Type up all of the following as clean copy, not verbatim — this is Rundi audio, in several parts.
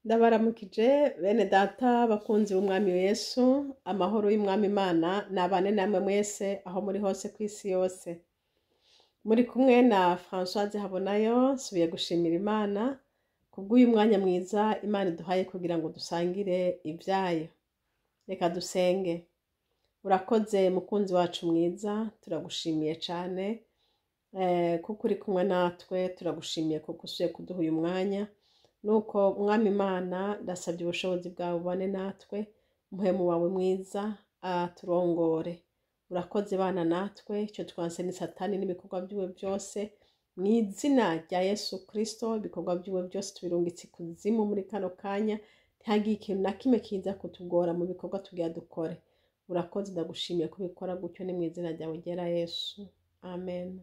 Ndabaramukije bene data bakunzi b'umwami Yesu, amahoro y'umwami Imana nabane namwe mwese aho muri hose kw'isi yose. Muri kumwe na Françoise Habonayo, nsubiye gushimira Imana kubw'uyu mwanya mwiza Imana iduhaye kugira ngo dusangire ibyayo. Reka dusenge. Urakoze mukunzi wacu mwiza, turagushimiye cane kuko uri kumwe natwe, turagushimiye kuko usubiye kuduha uyu mwanya. Nuko mwami Imana, ndasabye ubushobozi bwawe bubane natwe, umuhemu wawe mwiza aturongore. Urakoze bana natwe, icyo twanse ni Satani n'ibikorwa byiwe byose, mu izina rya Yesu Kristo. Ibikorwa byiwe byose tubirungitse ikuzimu muri kano kanya, ntihagire ikintu na kimwe kiza kutugora mu bikorwa tugira dukore. Urakoze, ndagushimiye kubikora gutyo, ni mu izina ryawe ryera Yesu, amen.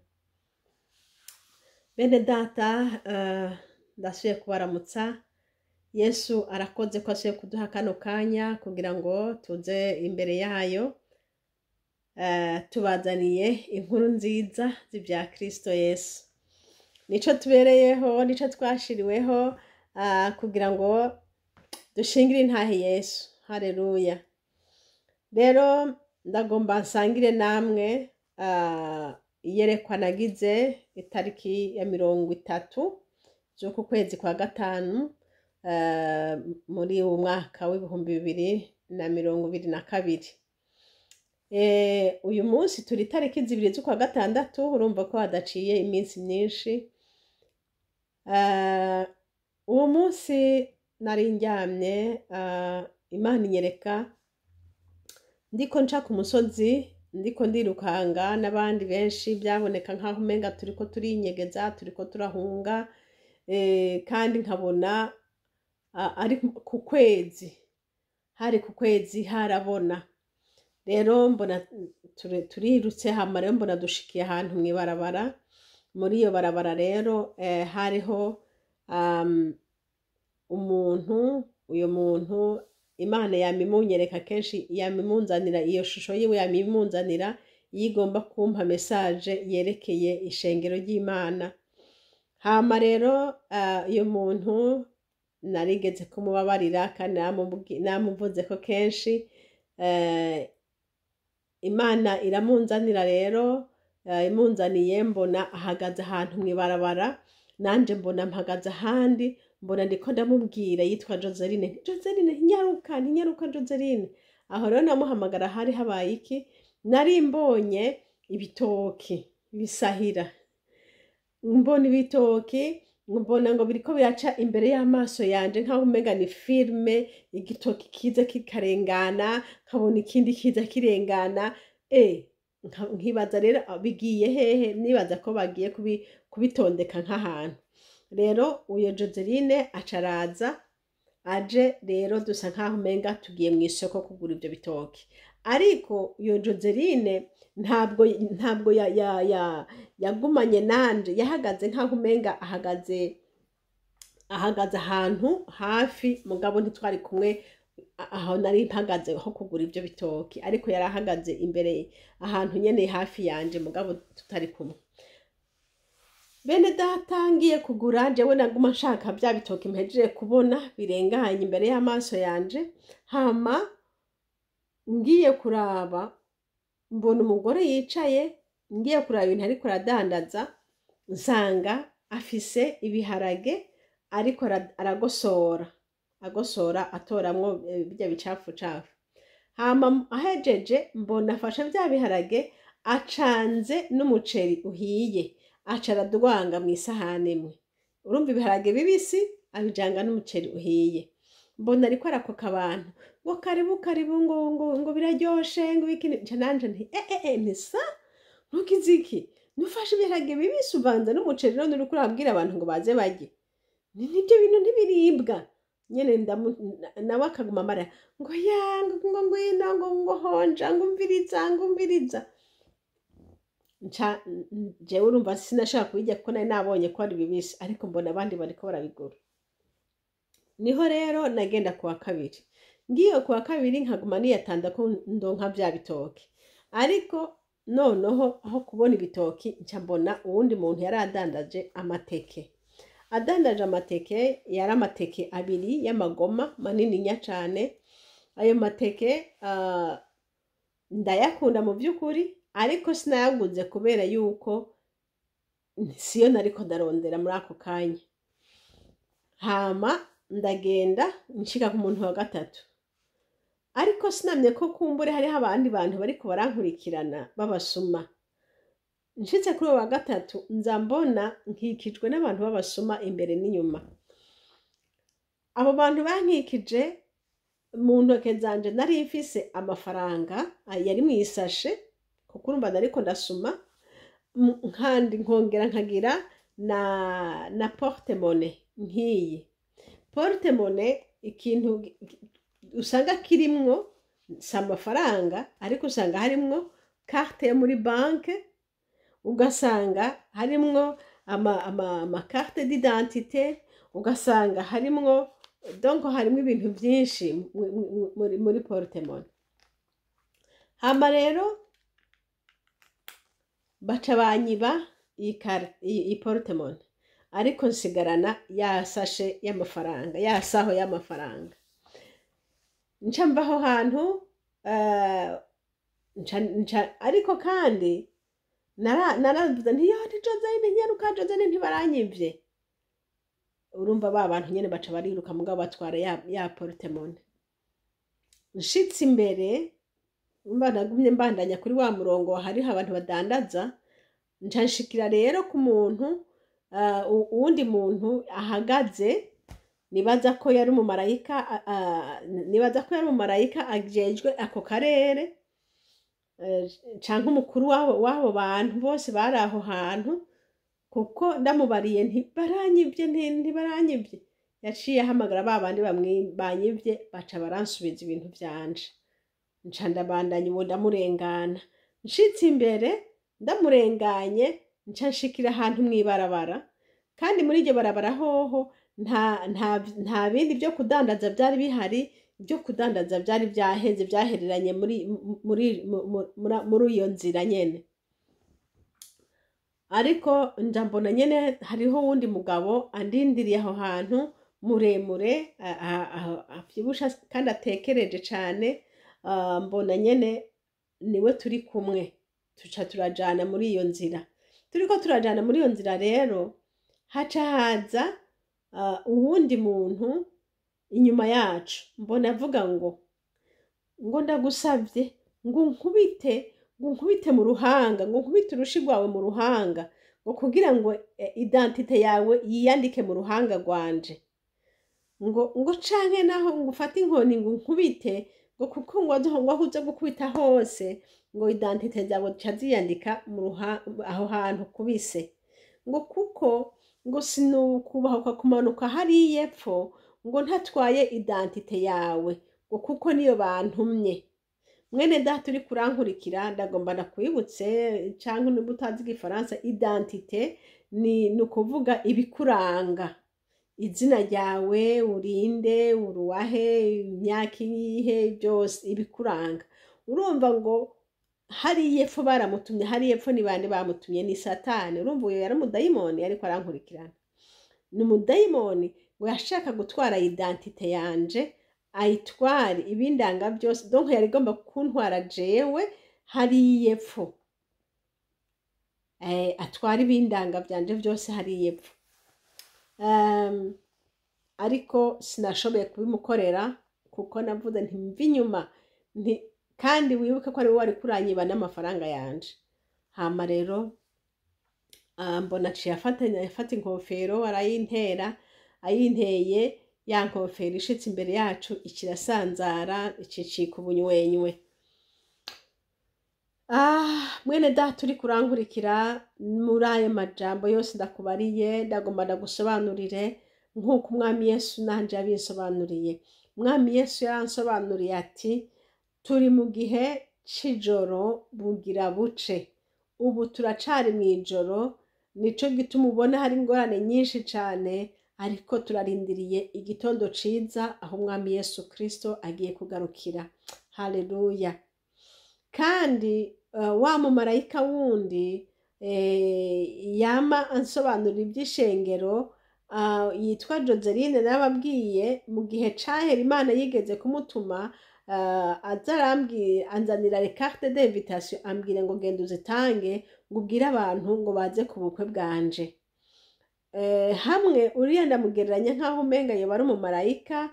Bene data, ndasubiye kubaramutsa. Yesu arakoze ko asubiye kuduha kano kanya kugira ngo tuze imbere yayo, tubazaniye inkuru nziza z'ibya Kristo Yesu. Nico tubereyeho, nico twashiriweho, kugira ngo dushingire intahe Yesu. Haleluya. Rero ndagomba nsangire namwe iyerekwa nagize itariki ya 30 z'uku kwezi kwa gatanu, muri uwu mwaka w'2022. Uyu munsi turi itariki 2 z'ukwa gatandatu, urumva ko hadaciye iminsi myinshi. Uwo munsi nari ndyamye, Imana inyereka ndiko nca ku musozi, ndiko ndirukanga n'abandi benshi, byaboneka nk'aho umenga turiko turinyegeza, turiko turahunga, kandi nkabona ari ku kwezi, hari ku kwezi harabona. Rero mbona turirutse, hama rero mbona dushikiye ahantu mw'ibarabara. Muri iyo barabara rero hariho umuntu. Uyo muntu Imana yamimunyereka kenshi, yamimunzanira iyo shusho yiwe, yamimunzanira iyo igomba kumpa message yerekeye ishengero ry'Imana. Hama rero uyo muntu narigeze kumubabarira kandi namuvuze ko kenshi. Imana iramunzanira rero, imunzaniye mbona ahagaze ahantu mw'ibarabara, nanje mbona mpagaze ahandi, mbona ndiko ndamubwira. Yitwa Joseline. "Joseline, nyaruka, nyaruka Joseline." Aho rero namuhamagara hari habaye iki? Nari mbonye ibitoki bisahira, mbona ibitoki, mbona ngo biriko biraca imbere y'amaso yanje nkaho umenga ni filme, igitoki kiza kikarengana, nkabona ikindi kiza kirengana, nkibaza rero bigiye hehe? Nibaza ko bagiye kubitondeka nk'ahantu. Rero uyo Joseline acaraza aje, rero dusa nkaho umenga tugiye mu isoko kugura ivyo bitoki, ariko uyo Joseline ntabwo yagumanye nanje, yahagaze nkaho umenga ahagaze ahantu hafi, mugabo ntitwari kumwe aho nari mpagaze ho kugura ivyo bitoki, ariko yari ahagaze imbere ahantu nyene hafi yanje, mugabo tutari kumwe. Bene data, ngiye kugura, jewe naguma nshaka bya bitoki mpejeje kubona birenganye imbere y'amaso yanje. Hama ngiye kuraba mbona umugore yicaye, ngiye kuraba ibintu ariko aradandaza, nsanga afise ibiharage ariko aragosora, agosora atoramwo birya bicafu cafu. Hama ahejeje mbona afashe vya biharage acanze n'umuceri uhiye, aca aradwanga mw'isahani imwe. Urumva, ibiharage bibisi abijanga n'umuceri uhiye. Mbona ariko arakoka abantu ngo "Karibu, karibu," ngo "Biraryoshe," ngo ibiki. Nca nanje nti "Eh, eh, eh," nti "Sa ntukize iki? Nufashe ibiharage bibisi uvanze n'umuceri, none uriko urabwira abantu ngo baze barye? Nibyo bintu ntibiribwa nyene." Nawe akaguma amara ngo ya ngo "Ngwino," ngo "Honja," ngo "Umviriza," ngo "Umviriza." Nca jewe urumva sinashaka kubirya kuko nari nabonye ko ari bibisi, ariko mbona abandi bariko barabigura. Niho rero nagenda kuwa kabiri. Ngiye kuwa kabiri nkaguma niyatanda ko ndonka vya bitoki, ariko noneho aho kubona ibitoki nca mbona uwundi muntu yari adandaje amateke. Adandaje amateke, yari amateke abiri y'amagoma manininya cane. Ayo mateke ndayakunda mu by'ukuri, ariko sinayaguze kubera yuko siyo nariko ndarondera muri ako kanya. Hama ndagenda nshika ku muntu wa gatatu, ariko sinamye ko kumbure hariho abandi bantu bariko barankurikirana b'abasuma. Nshitse kuri uwo wa gatatu, nza mbona nkikijwe n'abantu b'abasuma imbere n'inyuma. Abo bantu bankikije, mu ntoke zanje nari mfise amafaranga yari mu isashe, kuko urumva nariko ndasuma, kandi nkongera nkagira na porte-monnaie nk'iyi. Porte-monnaie, ikintu usanga kirimwo si amafaranga, ariko usanga harimwo carte yo muri banke, ugasanga harimwo ama carte d'identité, ugasanga harimwo, donc harimwo ibintu byinshi muri porte-monnaie. Hama rero baca banyiba iyi porte-monnaie, ariko nsigarana ya sashe y'amafaranga, ya saho y'amafaranga. Nca mva aho hantu, ariko kandi naravuze nti: "Yo, nti Josine, nyaruka Josine, ntibaranyivye." Urumva ba bantu nyene baca bariruka, mugabo batwara ya porte-monnaie. Nshitse imbere, urumva nagumye mbandanya kuri wa murongo hariho abantu badandaza. Nca nshikira rero ku muntu, uwundi muntu ahagaze, nibaza ko yari umumarayika, nibaza ko yari umumarayika ajejwe ako karere, canke umukuru w'abo bantu bose bari aho hantu, kuko ndamubariye nti: "Baranyivye," nti: "Ntibaranyivye." Yaciye ahamagara ba bandi banyivye, baca baransubiza ibintu vyanje. Nca ndabandanya uwo, ndamurengana. Nshitse imbere, ndamurenganye, nca nshikira ahantu mw'ibarabara. Kandi muri iryo barabara hoho nta bindi vyo kudandaza vyari bihari. Ibyo kudandaza vyari vyaheze, vyahereranye muri iyo nzira nyene. Ariko nja mbona nyene hariho uwundi mugabo andindiriye aho hantu, muremure, avyibushe kandi atekereje cane. Mbona nyene niwe turi kumwe, tuca turajana muri iyo nzira. Turiko turajana muri iyo nzira rero, haca haza uwundi muntu inyuma yacu. Mbona avuga ngo: "Ndagusavye ngo unkubite mu ruhanga, ngo unkubite urushi rwawe mu ruhanga, ngo kugira ngo identité yawe yiyandike mu ruhanga rwanje, ngo canke naho ngo ufate inkoni ngo unkubite, ngo kuko ngo aho uza gukubita hose, ngo identité zawe zica ziyandika aho hantu kubise, ngo kuko ngo sinukubahuka kumanuka hariya epfo ngo ntatwaye identité yawe, ngo kuko niyo bantumye." Mwene data uri kurankurikira, ndagomba ndakwibutse, canke niba utazi igifaransa, identité ni ukuvuga ibikuranga: izina ryawe, urinde, uruwahe, imyaka iyihe, byose ibikuranga. Urumva ngo hariya epfo baramutumye. Hariya epfo ni bande bamutumye? Ni Satani. Urumva uyo yari umudayimoni ariko arankurikirana, ni umudayimoni ngo yashaka gutwara identité yanje, ayitware ibindanga byose. Donc yari igomba kuntwara jewe hariya epfo, atwara ibindanga byanje byose hariya epfo. Ariko sinashoboye kubimukorera, kuko navuze nti: "Mva inyuma," nti kandi wibuke ko ari wowe wari kuranyiba n'amafaranga yanje. Hama rero mbona aciye afata inkofero arayintera. Ayinteye, ya nkofero ishitse imbere yacu ikirasanzara, icicika ubunywenywe. Mwene data uri kurankurikira, muri ayo majambo yose ndakubariye, ndagomba ndagusobanurire nk'uko Umwami Yesu nanje yabinsobanuriye. Umwami Yesu yaransobanuriye ati: "Turi mu gihe c'ijoro bugira buce. Ubu turacari mw'ijoro, nico gituma ubona hari ingorane nyinshi cane, ariko turarindiriye igitondo ciza aho Umwami Yesu Kristo agiye kugarukira." Haleluya! Kandi wa mumarayika wundi yama ansobanurira iby'ishengero. Yitwa Joseline. Narababwiye mu gihe cahera Imana yigeze kumutuma, aza arambwira, anzanira les cartes d'invitation, ambwira ngo genda uzitange, ngo ubwire abantu ngo baze ku bukwe bwanje. Hamwe uriya ndamugereranya nk'aho umenga yoba ari umumarayika,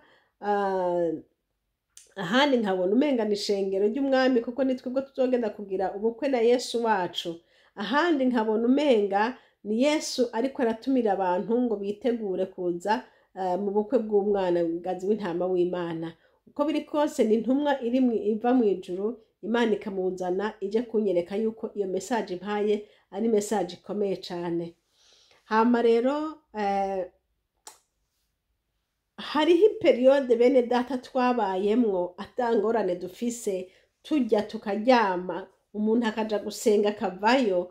ahandi nkabona umenga ni ishengero ry'umwami, kuko ni twebwe tuzogenda kugira ubukwe na Yesu wacu. Ahandi nkabona umenga ni Yesu ariko aratumira abantu ngo bitegure kuza mu bukwe bw'umwana gazi w'intama w'Imana. Uko biri kose ni intumwa iri iva mu ijuru, Imana ikamuzana ije kunyereka yuko iyo message impaye ari message ikomeye cane. Hama rero hariho période, bene data, twabayemwo atangorane dufise, turya tukaryama, umuntu akaja gusenga akavayo,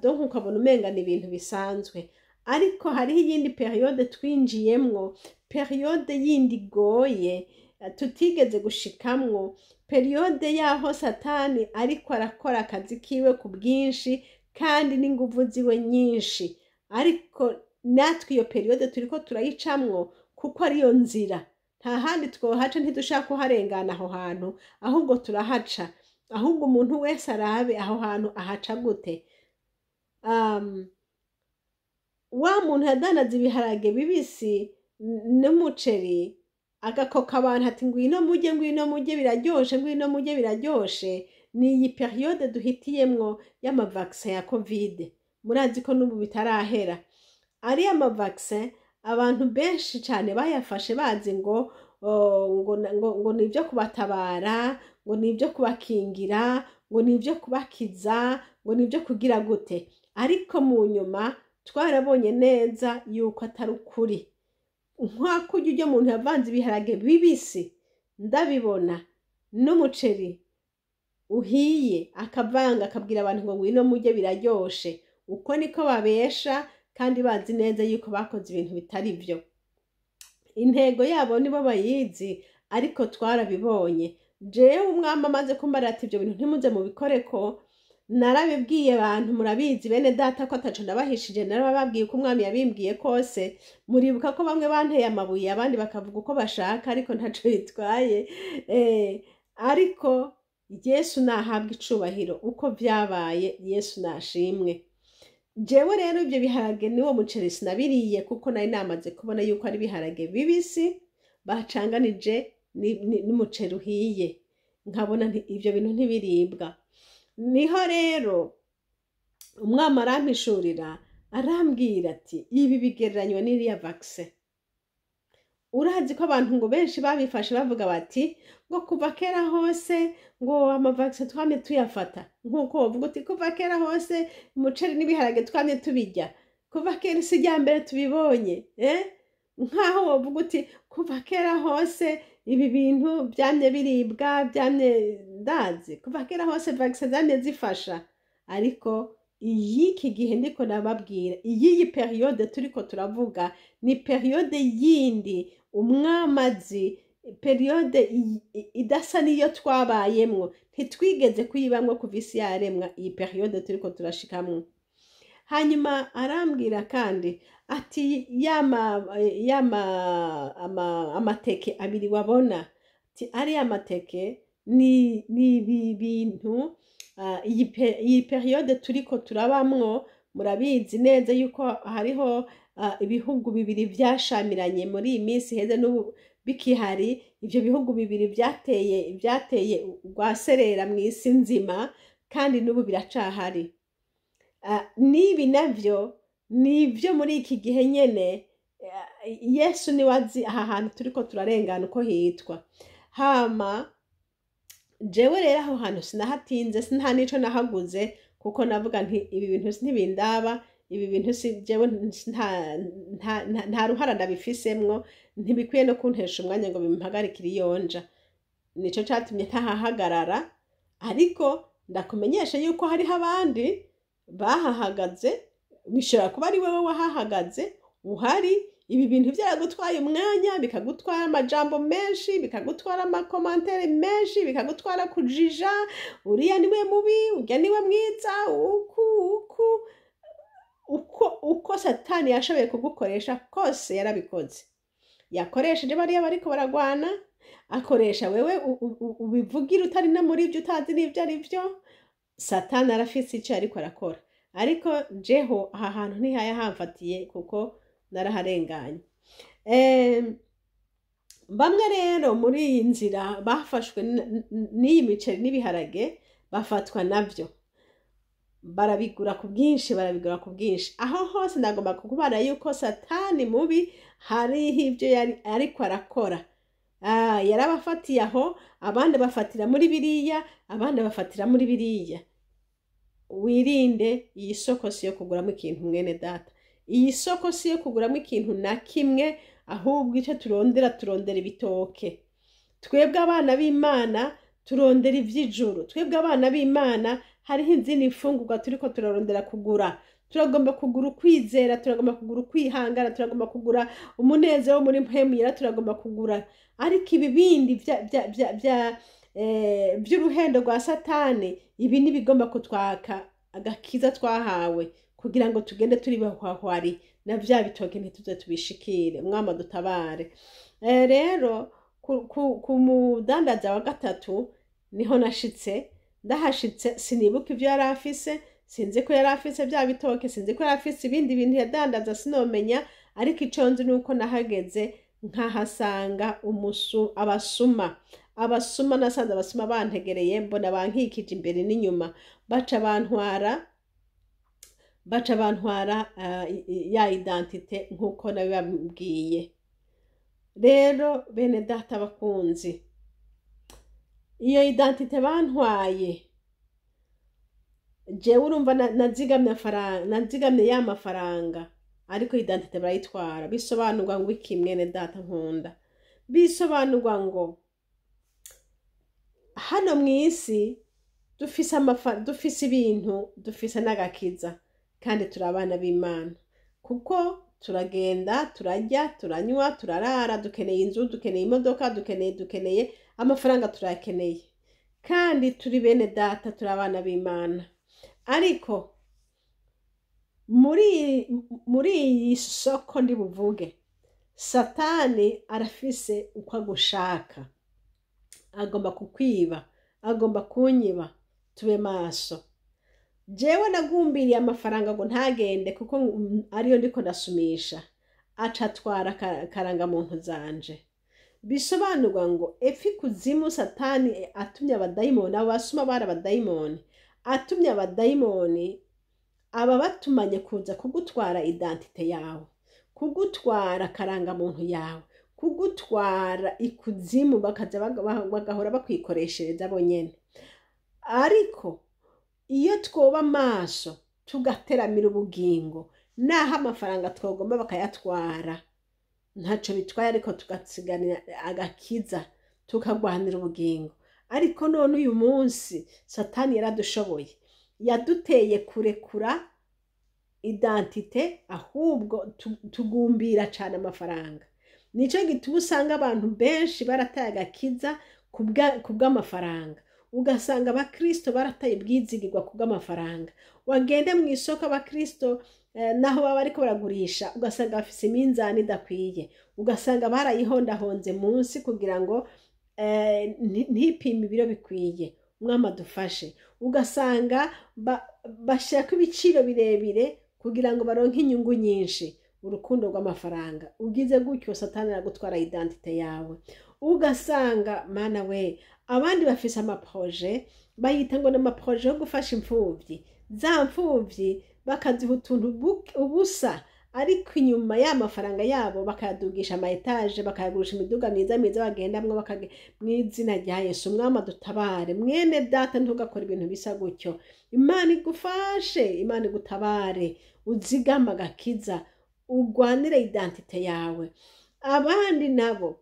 donc ukabona umenga ni ibintu bisanzwe. Ariko hariho iyindi période twinjiyemwo, période yindi igoye tutigeze gushikamwo, période yaho Satani ariko arakora akazi kiwe ku bwinshi kandi n'inguvu ziwe nyinshi. Ariko natwe iyo période turiko turayicamwo, kuko ariyo nzira, nta handi twohaca. Ntidushaka kuharengana aho hantu, ahubwo turahaca. Ahubwo umuntu wese arabe aho hantu ahaca gute. Wa muntu yadanaza ibiharage bibisi n'umuceri, agakoka abantu ati ngwino murye, ngwino murye biraryoshe, ngwino murye biraryoshe, ni iyi période duhitiyemwo y'ama vaccin ya Covid. Murazi ko n'ubu bitarahera. Ariya ma vaccin abantu benshi cyane bayafashe bazi ngo ni ibyo kubatabara, ngo ni ibyo kubakingira, ngo ni ibyo kubakiza, ngo ni ibyo kugira gute. Ariko mu nyuma twarabonye neza yuko atari ukuri. Nk'akurya ujya muntu yavanze ibiharage bibisi ndabibona n'umuceri uhiye, akavanga, akabwira abantu ngo ngwino murye biraryoshe, uko niko babesha kandi bazi neza yuko bakoze ibintu bitari byo. Intego yabo nibo bayizi, ariko twarabibonye. Jewe umwami amaze kumbarira ati ibyo bintu ntimuze mubikore, ko narabibwiye abantu, murabizi bene data ko ataco ndabahishije, narababwiye ko umwami yabimbwiye kose. Muribuka ko bamwe banteye amabuye, abandi bakavuga uko bashaka, ariko ntaco bitwaye. Ariko Yesu nahabwa icubahiro uko vyabaye, Yesu nashimwe. Jewe rero ibyo biharage niwo muceri sinabiriye, kuko nari namaze kubona yuko ari ibiharage bibisi bacanganije n'umuceri uhiye, nkabona nti ibyo bintu ntibiribwa. Niho rero umwami arampishurira, arambwira ati ibi bigereranywa n'iriya vaccin. Urazi ko abantu ngo benshi babifashe bavuga bati ngo kuva kera hose ngo ama vaccin twamye tuyafata, nk'uko wovuga uti kuva kera hose umuceri n'ibiharage twamye tubirya, kuva kera isi rya mbere tubibonye, eh? Nk'aho wovuga uti kuva kera hose ibi bintu byamye biribwa, byamye, ndazi kuva kera hose vaccin zamye zifasha. Ariko iy'iki gihe ndiko nababwira, iy'iyi période turiko turavuga, ni période yindi umwamazi, période idasa n'iyo twabayemwo. Ntitwigeze kuyibamwo kuva isi yaremwa, iyi période turiko turashikamwo. Hanyuma arambwira kandi ati yama amateke abiri wabona, ati ariya mateke ni ibi bintu, iyi période turiko turabamwo. Murabizi neza yuko hariho ibihugu bibiri vyashamiranye muri iyi minsi iheze, n'ubu bikihari. Ivyo bihugu bibiri vyateye rwaserera mw'isi nzima, kandi n'ubu biracahari. N'ibi navyo nivyo muri iki gihe nyene. Yesu niwe azi aha hantu turiko turarengana uko hitwa. Hama jewe rero aho hantu sinahatinze, nta nico nahaguze, kuko navuga nti ibi bintu ntibindaba, ibi bintu si jewe, nta ruhara ndabifisemwo, ntibikwiye no kuntesha umwanya ngo bimpagarikire iyonja. Nico catumye ntahahagarara. Ariko ndakumenyesha yuko hariho abandi bahahagaze. Bishobora kuba ari wewe wahahagaze uhari, ibi bintu byaragutwaye umwanya, bikagutwara amajambo menshi, bikagutwara ama commentaires menshi, bikagutwara kujija uriya niwe mubi, urya niwe mwiza, uku uku. Uko Satani yashoboye kugukoresha kose yarabikoze. Yakoresheje bariya bariko baragwana, akoresha wewe ubivugira utari no muri ibyo, utazi n'ibyo ari byo. Satani arafise icyo ariko arakora, ariko jeho aha hantu ntihayahamfatiye kuko naraharenganye. Bamwe rero muri iyi nzira bafashwe n'iyi miceri n'ibiharage, bafatwa nabyo, barabigura ku bwinshi, barabigura ku bwinshi. Aho hose ndagomba kukubara yuko Satani mubi hariho ibyo yari ariko arakora. Yarabafatiye aho, abandi bafatira muri biriya, abandi bafatira muri biriya. Wirinde iyi soko si yo kuguramo ikintu, mwene data. Iyi soko si yo kuguramo ikintu na kimwe. Ahubwo icyo turondera, turondera ibitoke. Twebwe abana b'Imana turondera iby'ijuru. Twebwe abana b'Imana hariho izindi mfungurwa turiko turarondera kugura. Turagomba kugura ukwizera, turagomba kugura ukwihangana, turagomba kugura umunezero wo muri Mpwemu Yera, turagomba kugura. Ariko ibi bindi by'uruhendo rwa Satani, ibi ntibigomba kutwaka agakiza twahawe kugira ngo tugende turi bahwahwari na bya bitoke, ntituze tubishikire. Umwami dutabare. Rero ku mudandaza wa gatatu niho nashitse. Ndahashitse, sinibuka ibyo yari afise. Sinzi ko yari afise bya bitoke, sinzi ko yari afise ibindi bintu yadandaza, sinomenya. Ariko ico nzi ni uko nahageze nkahasanga abasuma. Abasuma, nasanze abasuma bantegereye, mbona bankikije imbere n'inyuma, baca bantwara ya identité nk'uko nabibabwiye. Rero bene data bakunzi, iyo identité bantwaye, jewe urumva nazigamye amafaranga, nazigamye ya mafaranga, ariko identité barayitwara. Bisobanurwa ngo iki, mwene data nkunda? Bisobanurwa ngo hano mu isi dufise ibintu, dufise n'agakiza, kandi turi abana b'Imana, kuko turagenda, turarya, turanywa, turarara, dukeneye inzu, dukeneye imodoka, dukeneye amafaranga, turayakeneye, kandi turi bene data, turi abana b'Imana. Ariko muri iyi soko ndi buvuge, Satani arafise uko agushaka, agomba kukwiba, agomba kunyiba. Tube maso. Jewe nagumbiriye amafaranga ngo ntagende, kuko ariyo ndiko ndasumisha, aca atwara karangamuntu zanje. Bisobanurwa ngo epfa ikuzimu Satani atumye abadayimoni, abo basuma bari abadayimoni, atumye abadayimoni aba batumanye kuza kugutwara identité yawe, kugutwara karangamuntu yawe, kugutwara ikuzimu, bakaza bagahora bakwikoreshereza bo nyene. Ariko iyo twoba amaso, tugateramira ubugingo, naho amafaranga twogomba bakayatwara ntaco bitwaye, ariko tugasiganira agakiza, tukagwanira ubugingo. Ariko none uyu munsi Satani yaradushoboye, yaduteye kurekura identité, ahubwo tugumbira cane amafaranga. Nico gituma usanga abantu benshi barataye agakiza kubw'amafaranga, ugasanga abakristo barataye ubwizigirwa kubw'amafaranga. Wagende mu isoko, abakristo naho baba bariko baragurisha, ugasanga bafise iminzani idakwiye, ugasanga barayihondahonze munsi kugira ngo ntipime ibiro bikwiye. Umwami adufashe. Ugasanga bashirako ibiciro birebire kugira ngo baronke inyungu nyinshi. Urukundo rw'amafaranga, ugize gutyo Satani aragutwara identité yawe. Ugasanga, mana we, abandi bafise ama projets, bayita ngo ni ama projets yo gufasha imfuvyi, za mfuvyi bakaziha utuntu ubusa, ariko inyuma ya mafaranga yabo bakayadugisha ama étages, bakayagurisha imiduga myiza myiza bagendamwo. Mu izina rya Yesu, umwami adutabare. Mwene data, ntugakore ibintu bisa gutyo. Imana igufashe, Imana igutabare, uzigame agakiza, urwanire identité yawe. Abandi nabo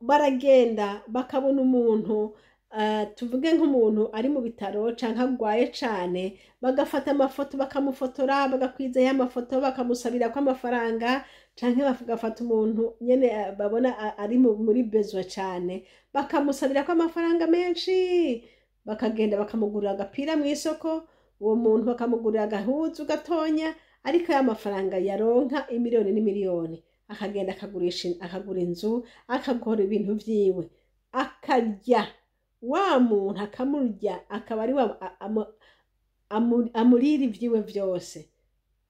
baragenda bakabona umuntu, tuvuge nk'umuntu ari mu bitaro canke agwaye cane, bagafata amafoto, bakamufotora, bagakwiza ya mafoto, bakamusabirako amafaranga, canke bagafata umuntu nyene babona ari muri besoin cane, bakamusabirako amafaranga menshi, bakagenda bakamugurira agapira mw'isoko. Uwo muntu bakamugurira agahuzu gatonya, ariko ya mafaranga yaronka imiliyoni n'imiliyoni, akagenda akagurisha, akagura inzu, akagura ibintu vyiwe, akarya wa muntu, akamurya, akaba ari we amurira ivyiwe vyose.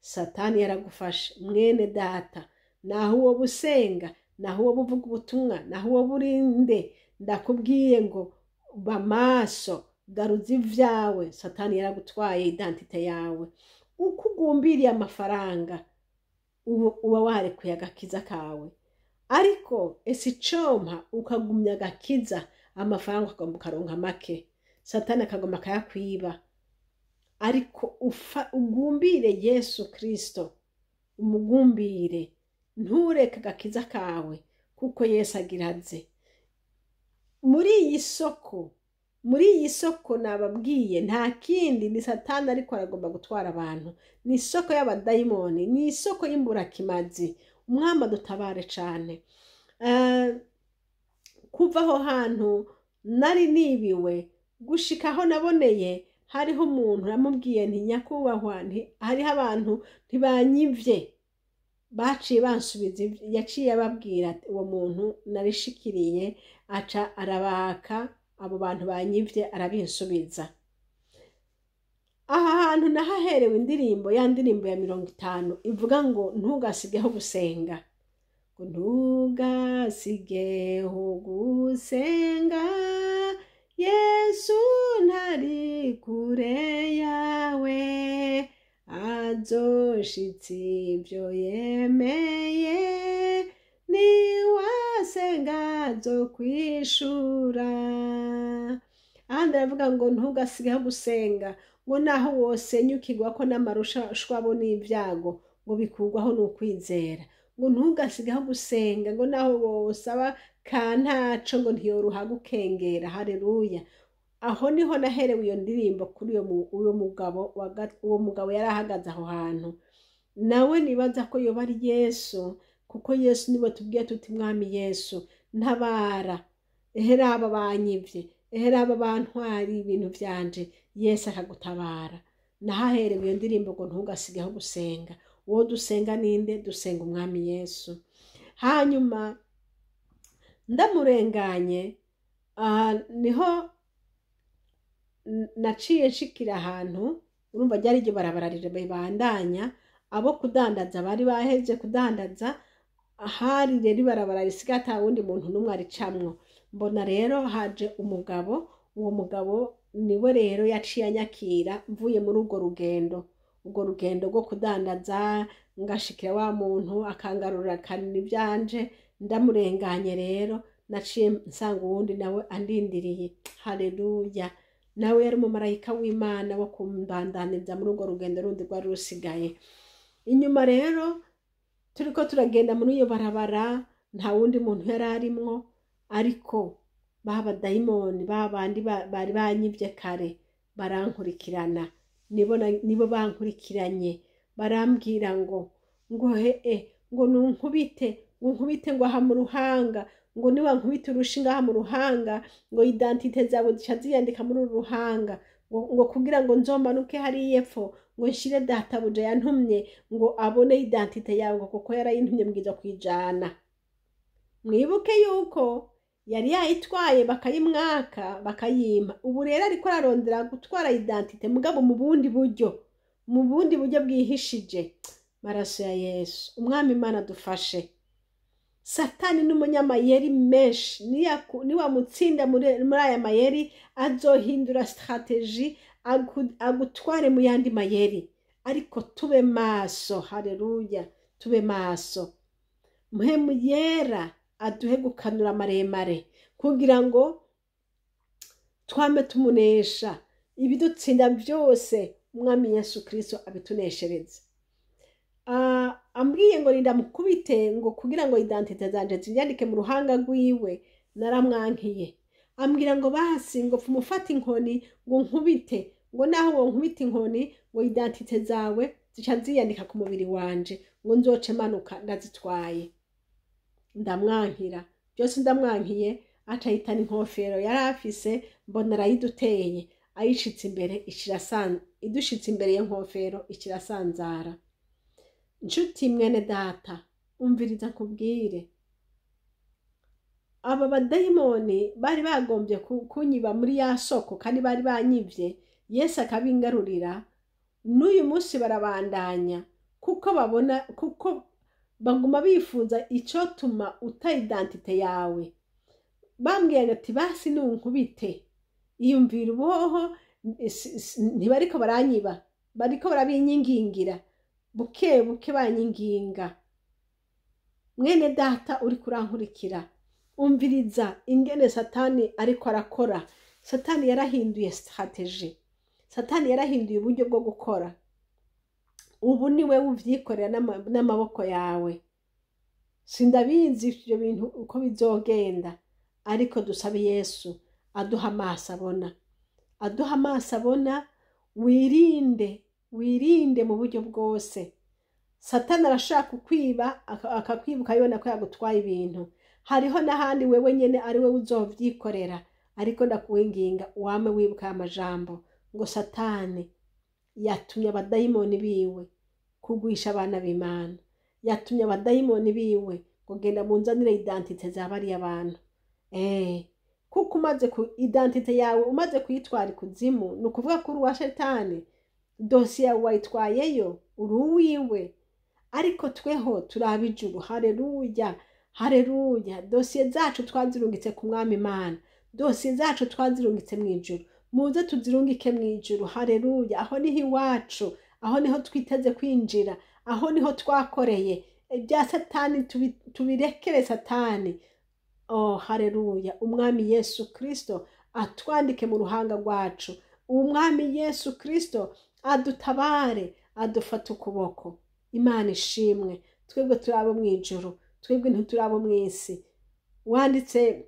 Satani yaragufashe, mwene data. Naho uwo busenga, naho uwo buvuga ubutumwa, naho uwo burinde, ndakubwiye ngo ba maso, garuza ivyawe. Satani yaragutwaye identité yawe. Uko ugumbiriye amafaranga, ubu uba warekuye agakiza kawe. Ariko ese icompa ukagumya agakiza, amafaranga ukagomba ukaronka make, Satani akagomba akayakwiba. Ariko ugumbire Yesu Kristo, umugumbire, ntureke agakiza kawe, kuko Yesu agira aze. Muri iyi soko nababwiye, nta kindi, ni Satani ariko aragomba gutwara abantu. Ni isoko y'abadayimoni, ni isoko y'imburakimazi. Umwami adutabare cane. Kuva aho hantu nari nibiwe gushika aho naboneye, hariho umuntu namubwiye nti: "Nyakubahwa," nti "hariho abantu ntibanyivye, baciye bansubiza." Yaciye ababwira uwo muntu narishikiriye, aca arabaka abo bantu banyivye, arabinsubiza. Aha hantu nahaherewe indirimbo, ya ndirimbo ya 50 ivuga ngo ntugasigeho gusenga, ngo ntugasigeho gusenga, Yesu ntari kure yawe, azoshitsa ibyo yemeye, niwasenga azokwishura. Ahandi aravuga ngo ntugasigeho gusenga, ngo naho wosenyukirwako n'amarushwabo n'ibyago, ngo bikurwaho n'ukwizera. Ngo ntugasigeho gusenga, ngo naho wosaba ka ntaco, ngo ntiyoruha gukengera. Haleluya! Aho niho naherewe iyo ndirimbo kuri uyo mugabo. Uwo mugabo yari ahagaze aho hantu, nawe nibaza ko yoba ari Yesu, kuko Yesu niwe tubwiye tuti: "Mwami Yesu, ntabara, ehere aba banyivye, ehere aba bantwari ibintu vyanje." Yesu akagutabara. Nahaherewe iyo ndirimbo ngo ntugasigeho gusenga. Uwo dusenga ninde? Dusenga Umwami Yesu. Hanyuma ndamurenganye, niho naciye nshikira ahantu. Urumva ryari iryo barabara ribandanya, abo kudandaza bari baheje kudandaza. Ahari rero ibarabara risigaye ata wundi muntu n'umwe aricamwo. Mbona rero haje umugabo. Uwo mugabo niwe rero yaciye anyakira mvuye muri urwo rugendo, urwo rugendo rwo kudandaza, ngashikira wa muntu akangarurira kanini ivyanje. Ndamurenganye rero, naciye nsanga uwundi nawe andindiriye. Haleluya! Nawe yari umumarayika w'Imana wo kumbandaniza muri urwo rugendo rundi rwari rusigaye inyuma. Rero turiko turagenda muri iyo barabara, nta wundi muntu yari arimwo, ariko ba badayimoni ba bandi bari banyivye kare barankurikirana. Nibo bankurikiranye, barambwira ngo hee, ngo nunkubite, ngo nkubite, ngo aha mu ruhanga, ngo niwankubita urushinge aha mu ruhanga, ngo identité zawe zica ziyandika muri uru ruhanga, ngo kugira ngo nzomanuke hariya epfo, ngo nshire databuja yantumye, ngo abone identité yawe, ngo kuko yarayintumye mbwiza kwijana. Mwibuke yuko yari yayitwaye, bakayimwaka, bakayimpa. Ubu rero ariko ararondera gutwara identité, mugabo mu bundi buryo bwihishije. Maraso ya Yesu! Umwami Imana dufashe. Satani n'umunyamayeri menshi. Niwamutsinda muri aya mayeri, azohindura stratégie, agutware mu yandi mayeri. Ariko tube maso. Haleluya! Tube maso. Mpwemu Yera aduhe gukanura maremare kugira ngo twame tumunesha. Ibidutsinda byose, Umwami Yesu Kristo abituneshereze. Ambwiye ngo rinda mukubite, ngo kugira ngo identité zanje ziyandike mu ruhanga rwiwe, naramwankiye. Ambwira ngo basi ngo mufate inkoni, ngo nkubite, ngo naho ngo nkubite inkoni, ngo identité zawe zica ziyandika ku mubiri wanje, ngo nzoce manuka ndazitwaye. Ndamwankira byose, ndamwankiye. Aca ahitana inkofero yari afise, mbona arayiduteye, ayishitse imbere ishira. Idushitse imbere y'inkofero ikirasanzara. Nshuti mwene data, umviriza nkubwire, aba badayimoni bari bagombye kunyiba muri ya soko, kandi bari banyivye, Yesu akabingarurira. N'uyu munsi barabandanya, kuko babona, kuko baguma bifuza icotuma uta identité yawe. Bambwiye ati: "Basi nunkubite." Iyumvira uboho, ntibariko baranyiba, bariko barabinyingingira buke buke, banyinginga. Mwene data uri kurankurikira, umviriza ingene Satani ariko arakora. Satani yarahinduye stratégie, Satani yarahinduye uburyo bwo gukora. Ubu ni we uvyikorera n'amaboko yawe. Sindabizi ivyo bintu uko bizogenda, ariko dusabe Yesu aduha amaso abona, aduha amaso abona. Wirinde, wirinde mu buryo bwose. Satani arashaka kukwiba, akakwiba ukabibona ko yagutwaye ibintu. Hariho n'ahandi wewe nyene ari we uzovyikorera. Ariko ndakuwinginga, wame wibuka aya majambo ngo Satani yatumye abadayimoni biwe kugwisha abana b'Imana, yatumye abadayimoni biwe ngo: "Genda munzanire identité za bariya bantu." Kuko umaze ku identité yawe, umaze kuyitwara ikuzimu, ni ukuvuga ko uri uwa Shetani. Dosiye yawe wayitwayeyo, uri uwiwe. Ariko tweho turaba ijuru. Hareruya, hareruya! Dosiye zacu twazirungitse ku Mwami Imana, dosiye zacu twazirungitse mu ijuru. Muze tuzirungike mu ijuru. Hareruya! Aho niho iwacu, aho niho twiteze kwinjira, aho niho twakoreye. Ibya Satani tubirekere Satani. Oh, hareruya! Umwami Yesu Kristo atwandike mu ruhanga rwacu. Umwami Yesu Kristo adutabare, adufate ukuboko. Imana ishimwe! Twebwe turi abo mu ijuru, twebwe ntituri abo mu isi. Wanditse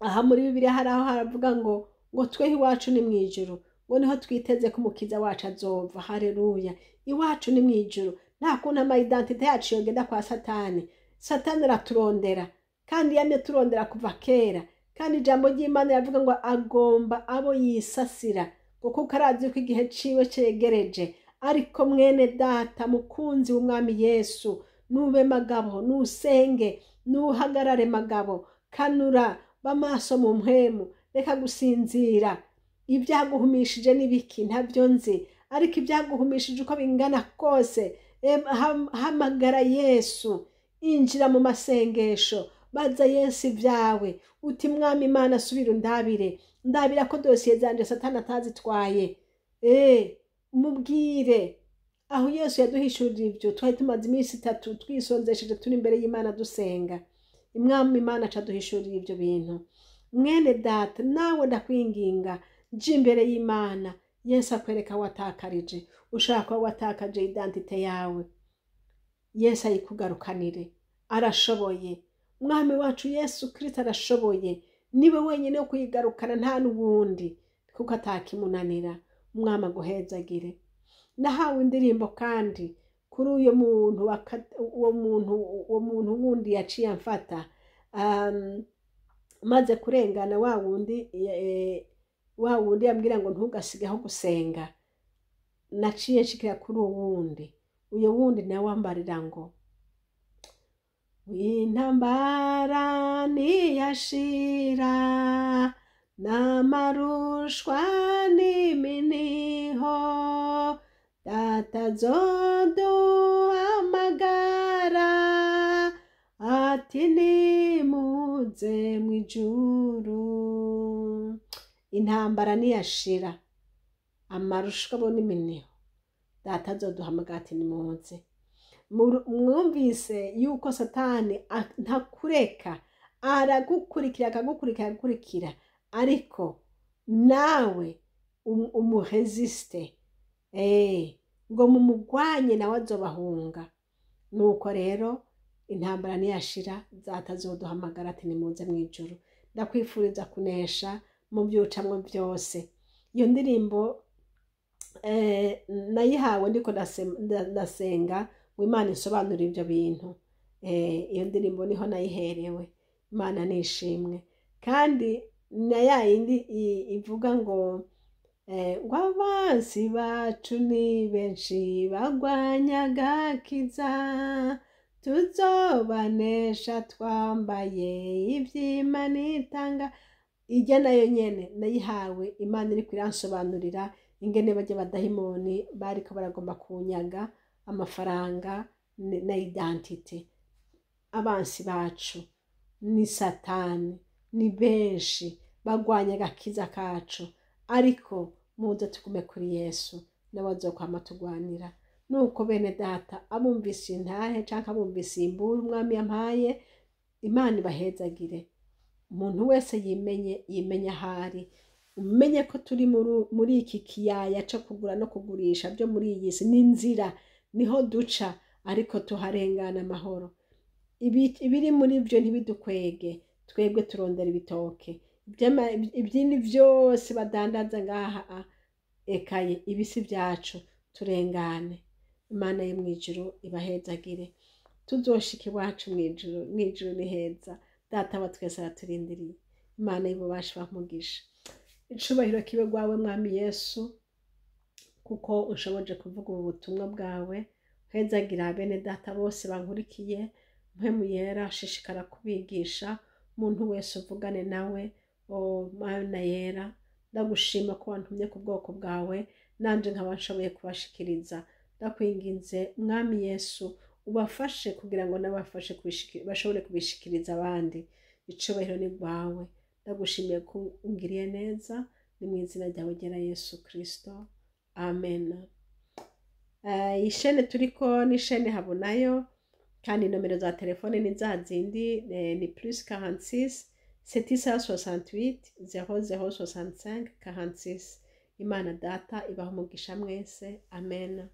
aha muri Bibiliya, hari aho haravuga ngo tweho iwacu ni mu ijuru, ngo niho twiteze ko Umukiza wacu azova. Hareruya! Iwacu ni mu ijuru. Nta kuntu ama identité yacu yogenda kwa Satani. Satani araturondera, kandi yamye turondera kuva kera. Kandi ijambo ry'Imana riravuga ngo agomba abo yisasira, ngo kuko arazi ko igihe ciwe cegereje. Ariko mwene data mukunzi w'Umwami Yesu, nube magabo, nusenge, nuhagarare magabo, kanura b'amaso mu mpwemu, reka gusinzira. Ibyaguhumishije n'ibiki? Ntabyo nzi, ariko ibyaguhumishije uko bingana kose, hamagara Yesu, injira mu masengesho, baza Yesu ibyawe, uti: "Mwami Imana, subira undabire, ndabira ko dosiye zanje Satani atazitwaye." Mubwire. Aho Yesu yaduhishurira ibyo, twari tumaze iminsi 3 twisonzesheje, turi imbere y'Imana dusenga. Imwami Imana aca duhishurira ibyo bintu. Mwene data, nawe ndakwinginga, jya imbere y'Imana, Yesu akwereka watakarije. Ushaka kuba watakaje identité yawe, Yesu ayikugarukanire. Arashoboye. Mwami wacu Yesu Kirisito arashoboye, niwe wenyine wo kuyigarukana, nta n'uwundi, kuko atakimunanira. Umwami aguhezagire. Nahawe indirimbo kandi kuri uyo muntu, uwo muntu wundi yaciye amfata, maze kurengana wa wundi, wa wundi yambwira ngo ntugasigeho gusenga. Naciye nshikira kuri uwo wundi. Uyo wundi nawe ambarira ngo intambara ntiyashira n'amarushwa n'iminiho, data azoduhamagara ati: "Nimuze mw'ijuru." Intambara niyashira, amarushwa bo n'iminiho, data azoduhamagara ati: "Nimuze." Mwumvise yuko Satani ntakureka, aragukurikira, akagukurikira, akagukurikira, ariko nawe umuresiste, ngo mumugwanye nawe azobahunga. Nuko rero intambara niyashira, data azoduhamagara ati: "Nimuze mw'ijuru." Ndakwifuriza kunesha mu byucamwo byose. Iyo ndirimbo nayihawe ndiko ndasenga ngo Imana isobanure ibyo bintu. Iyo ndirimbo niho nayiherewe. Imana nishimwe. Kandi na ya yindi ivuga ngo Ngo abansi bacu ni benshi bagwanya agakiza, tuzobanesha twambaye ivy'Imana itanga. Ijya nayo nyene nayihawe Imana iriko iransobanurira ingene barya badayimoni bariko baragomba kunyaga amafaranga na identité. Abansi bacu ni Satani, ni benshi bagwanya agakiza kacu, ariko muze tugume kuri Yesu, nawe azokwama tugwanira. Nuko bene data, abumvise intahe canke abumvise imburu Umwami yampaye, Imana ibahezagire. Umuntu wese yimenye, yimenye ahari, umenye ko turi muri iki kiyaya co kugura no kugurisha byo muri iyi si. N'inzira niho duca, ariko tuharengana amahoro. Ibiri muri byo ntibidukwege, twebwe turondera ibitoke. Ibyindi byose badandaza ngaha ekaye ibisi byacu, turengane. Imana yo mw'ijuru ibahezagire. Tuzoshika iwacu mw'ijuru. Mw'ijuru ni heza, Data wa twese araturindiriye. Imana y'ububasha bamugisha. Icubahiro kibe gwawe, Mwami Yesu, kuko ushoboje kuvuga ubu butumwa bwawe. Hezagira bene data bose bankurikiye. Mpwemu Yera, shishikara kubigisha. Umuntu wese uvugane nawe. O Mana Yera, ndagushima ko wantumye ku bwoko bwawe, nanje nkaba nshoboye kubashikiriza. Ndakwinginze, Mwami Yesu, ubafashe kugira ngo nabafashe bashobore kubishikiriza abandi. Icubahiro ni rwawe. Ndagushimiye ko ungiriye neza. Ni mu izina ryawe ryera Yesu Kristo, amen. Iyi shene turiko ni shene Habonayo, kandi nomero za telefone ni za zindi, ni +46 768 00 65 46. Imana Data ibaha umugisha mwese, amen.